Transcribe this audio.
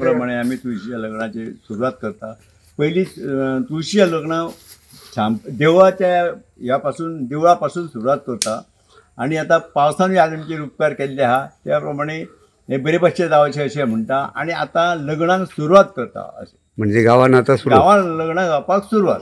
प्रमाणे आमी तुळशीच्या लग्नाची सुरवात करता. पयलीं तुळशीच्या लग्नां देवळाच्या ह्या पासून देवळा पासून सुरवात करता आनी आतां पावसानूय आज आमचेर उपकार केल्ले आहा त्या प्रमाणे हे बरे भाशेन जावचें अशें म्हणटा आनी आतां लग्नाक सुरवात करता अशें म्हणजे गांवान आतां गांवान लग्नां जावपाक सुरवात.